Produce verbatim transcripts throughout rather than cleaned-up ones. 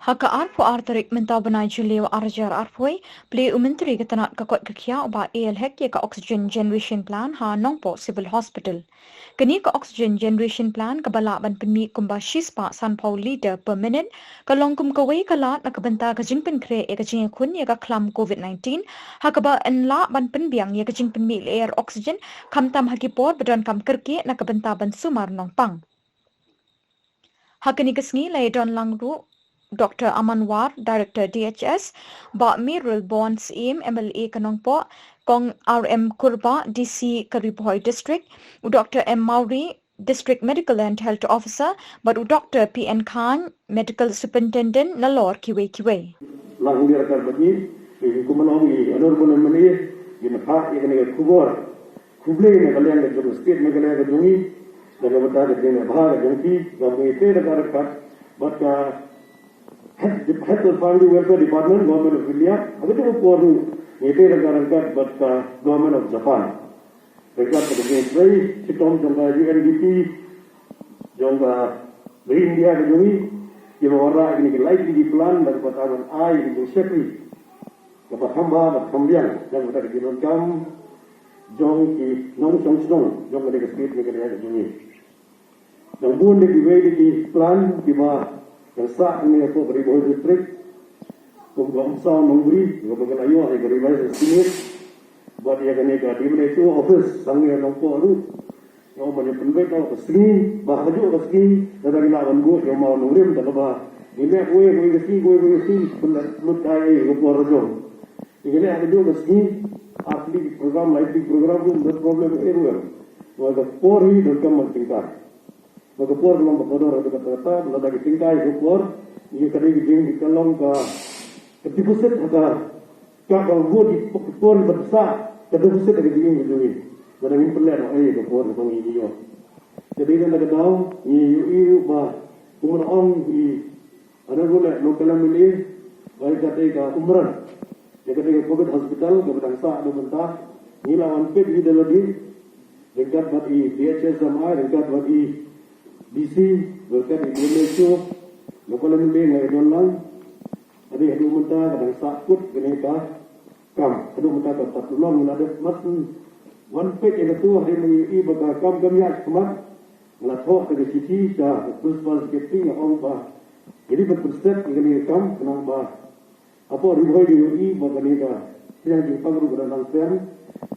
Ha ka arphew ar tarik mynta u bnai Jylliew arhajar arphew, plie u Myntri ka tnat ka koit ka khiah u Bah A L Hek ïa ka Oxygen Generation Plant ha Nongpoh Civil Hospital. Kane ka Oxygen Generation Plant kaba lah ban pynmih kumba shispah sanphew litre per minute, ka long kum kawei ka lad na ka bynta ka jingpynkhreh ïa ka jingïakhun ïa ka khlam covid nineteen, ha kaba yn lah ban pynbiang ïa ka jingpynmih lyer oxygen, khamtam ha ki por ba donkam kyrkieh na ka bynta ban sumar nongpang. Ha kane ka sngi la ïadon lang ruh Doctor Aman War, Director D H S, Bah Mayralborn Syiem, M L A ka Nongpoh, Kong R M Kurbah, D C ka Ri Bhoi District, u Doctor M Mawrie, District Medical and Health Officer, bad u Doctor P N Khan, Medical Superintendent, nalor kiwei kiwei. Lang ngi rakar bad ngi, ngi kum long i Honorable M L A, ngi na phah ïa kane ka khubor. Khublei na ka liang ka jong state Meghalaya ka jong ngi, na ka bynta ka jingeh bha ka jong ki, ka ngi te da ka rakat, bad ka Head, Head of Family Welfare Department, Government of India, ha ka jong ka por ruh, ngi te da ka rakat, bad ka Government of Japan. Rakat ka jingtrei shitom jong ka U N D P, jong ka ri India ka jong ngi, kiba wanrah ïa kine ki lai tylli ki plan, da kaba tang ban ai ïa ki jingshakri kaba kham bha, kaba kham biang, da kaba tang ki jingdonkam jong ki nongshong shnong jong kane ka state Meghalaya ka jong ngi. Dang bun de kiwei de ki plan kiba dang sah hangne hapoh ka Ri Bhoi District, kum ka Umsaw Nongbri, kaba ngi la ïoh ïa ka revised estimate, bad ïa kane ka D M H O office hangne ha Nongpoh ruh. Ïa, ban ïa pynbeit noh ka sngi, ba ha kajuh ka sngi, lada ngi lah ban buh ïa u maw nongrim, da kaba ngi leh kawei kawei ka sngi, kawei kawei ka sngi, pynlut kai ïa ka por jong. Ngi leh ha kajuh ka sngi, ar tylli ki program, lai tylli ki program, ruh, no problem, eh, ruh. Ba ka por hi donkam ban tyngkai. Ba ka por ka long ba kordor ha kata kata, lada ngi tyngkai ka por, ngi ka dei ka jing ka long ka, ka deficit ha ka, ka, ka bud ki por ban sah, ka deficit ha ka jingim ka jong ngi. Lada ngim pynleh noh ei ka por kaba ngi ïoh. Ka dei kata ka daw, ngi ïohi ruh ba, kumba ong i Honorable Local M L A, ba ïa kata ka Umran, ïa kata ka covid hospital, kaba dang sah haduh mynta, ngi la wan peit ngi da lade, ryngkat bad i D H S M I, ryngkat bad i D C, ryngkat i D M H O, Local M L A nga ïadon lang, hynrei haduh mynta ka dang sah kut kane ka kam, haduh mynta ka pat long, ngi la dep mat wan peit ïa katu, hynrei ma ngi ïohi ba ka kam kam ïaid khmat, nga la thoh da ka shithi sha ka Principal Secretary, nga ong ba ngi dei ban pynstet ïa kane ka kam, khnang ba hapoh Ri Bhoi ngi ïohi ba kane ka pdiang jingpang ruh ka dang nang pdiang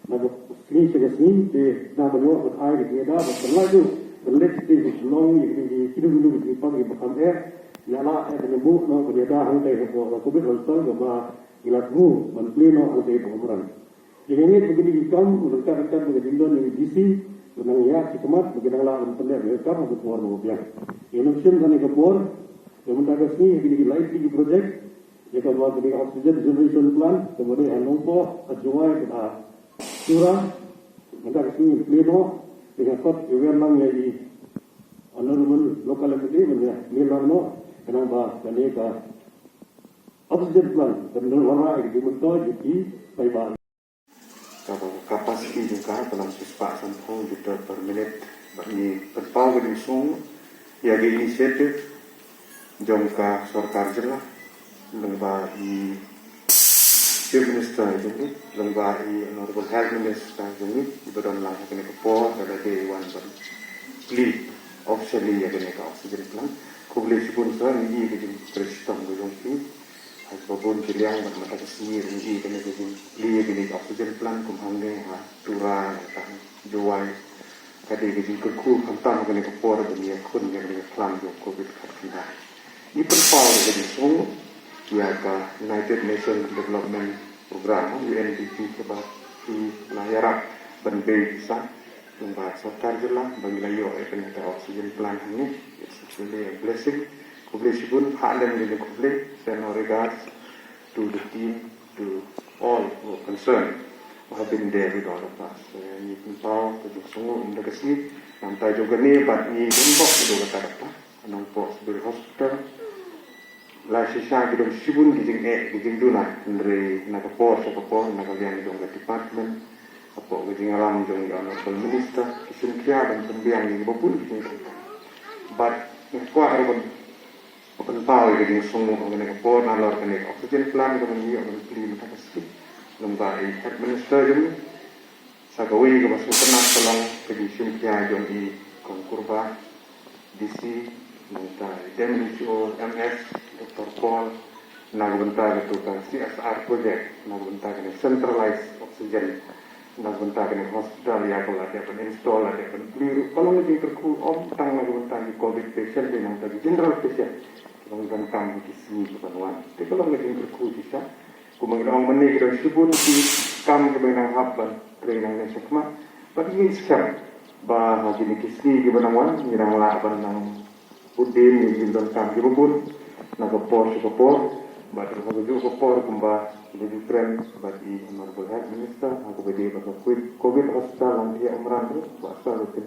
na ka sngi sha ka sngi, te nang ban ïoh ban ai ka jingïada, ban pynlait ruh, ban leit sha ka Shillong ïa kine ki kino kino ki jingpang kiba kham eh, ïa la eh ban ïa buh noh ban ïada hangtei hapoh ka covid hospital kaba ngi la thmu ban plie noh hangtei hapoh Umran. Ïa kane ba kine ki kam ryngkat ryngkat bad ka jingdon jong i D C, ba nang ïaid shakhmat, ba ki nang lah ban pynleh ïa ka kam ha ka por ba biang. Ïa nang shim kane ka por, ïa mynta ka sngi, ïa kine ki lai tylli ki project, ïa kaba kane ka oxygen generation plant, kaba dei ha Nongpoh, ha Jowai, bad ha Tura, mynta ka sngi plie noh, ïa ka kot, ïa wer lang ïa i Honorable Local M L A, ban ïa plie lang noh, khnang ba kane ka oxygen plant, kan wanrah ïa ki jingmyntoi jong ki paidbah. Kaba ka capacity jong ka ka long shispah sanphew litre per minute. Bad ngi pynpaw ka jingsngew ïa ka initiative jong ka sorkar jylla, lyngba i Chief Minister jong ngi, lyngba i Honorable Health Minister jong ngi, iba don lang ha kane ka por, da la dei wan ban plie officially ïa kane ka oxygen plant. Khublei shibun sir, ngi i ka jingtrei shitom ka jong phi. Ha kaba bun ki liang bad mynta ka sngi ruh ngi i kane ka jingplie kane ka oxygen plant kum hangne ha Tura, ha Jowai. Ka dei ka jingkyrkhu khamtam ha kane ka por ban ïakhun ïa kane ka khlam jong covid khatkhyndai. Ngi pynpaw ruh ka jingsngew ïa ka United Nations Development Programme, U N D P, kaba phi la ïarap ban bei pisa. Lyngba sorkar jylla ba ngi la ïoh ïa kane ka oxygen plant hangne. It's really a blessing. Khublei shibun, ha lem khublei, send our regards to the team, to all who are concerned, who have been there with all of us. Eh, ngi pynpaw ka jingsngew mynta ka sngi, namar jong kane bad ngi don bok kata kata. Nongpoh Civil Hospital. La shisha ki don shibun ki jingeh, ki jingduna, hynrei na ka por sha ka por, na ka liang jong ka department, hapoh ka jingïalam jong i Honorable Minister, ki sngewkhia ban pynbiang ïa kiba bun ki jingdonkam. Bad ngi kwah ruh ban Pynpaw ïa ka jingsngewbha ha kane ka por nalor kane ka oxygen plant kaba ngi ïoh ban plie mynta ka sngi lyngba i Health Minister jong ngi. Sa kawei kaba sngewtynnat ka long ka jingshim khia jong i Kong Kurbah, D C, nangta i Deputy D C O, M S, Doctor Paul, na ka bynta ka tu ka C S R project, na ka bynta kane centralized oxygen, na ka bynta kane hospital ïa ka la dep ban install, la dep ban plie ruh. Ka long ka jingkyrkhu ym tang na ka bynta ki covid patient, dei nangta ki general patient kiba ngi donkam ha ki sngi kiban wan. Te ka long ka jingkyrkhu shisha. Kumba ngi la ong mynne, ki don shibun ki kam kiba ngi nang hap ban trei nangne shakhmat. Bad ngi skhem ba ha kine ki sngi kiba nang wan ngi nang lah ban nang bud dien ïa ki jingdonkam kiba bun na ka por sha ka por. Bad ha kajuh ka por kumba ki la ju kren bad i Honorable Health Minister ha kaba ïadei bad ka covid, covid hospital Longkmie Umran ruh, ba sa ruh kin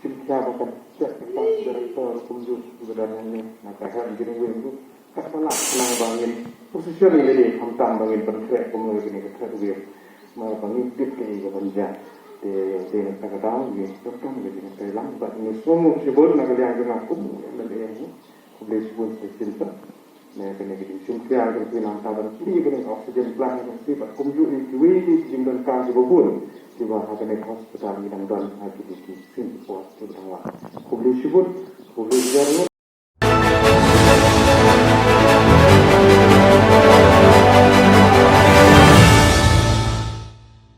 shim khia ba kan check ka kam director kumjuh kiba don hangne na ka health engineering ruh. Katba lah khnang ba ngin position ïa lade, khamtam ba ngin pynkhreh kumno ïa kane ka third wave. Namar ba ngi tip kaei kaban jia. Te dei na kata ka daw ngi donkam ka jingïatreilang bad ngi sngewnguh shibun na ka liang jong nga kum u M L A hangne. Khublei shibun sa shisien sa. Na kane ka jingshim khia jong phi nangta ban plie kane ka oxygen plant ha ka sngi bad kumjuh ïa kiwei ki jingdonkam kiba bun kiba ha kane ka hospital ngi dang don ha kine ki sngi ki por kiba dang wan. Khublei shibun, khublei shibun.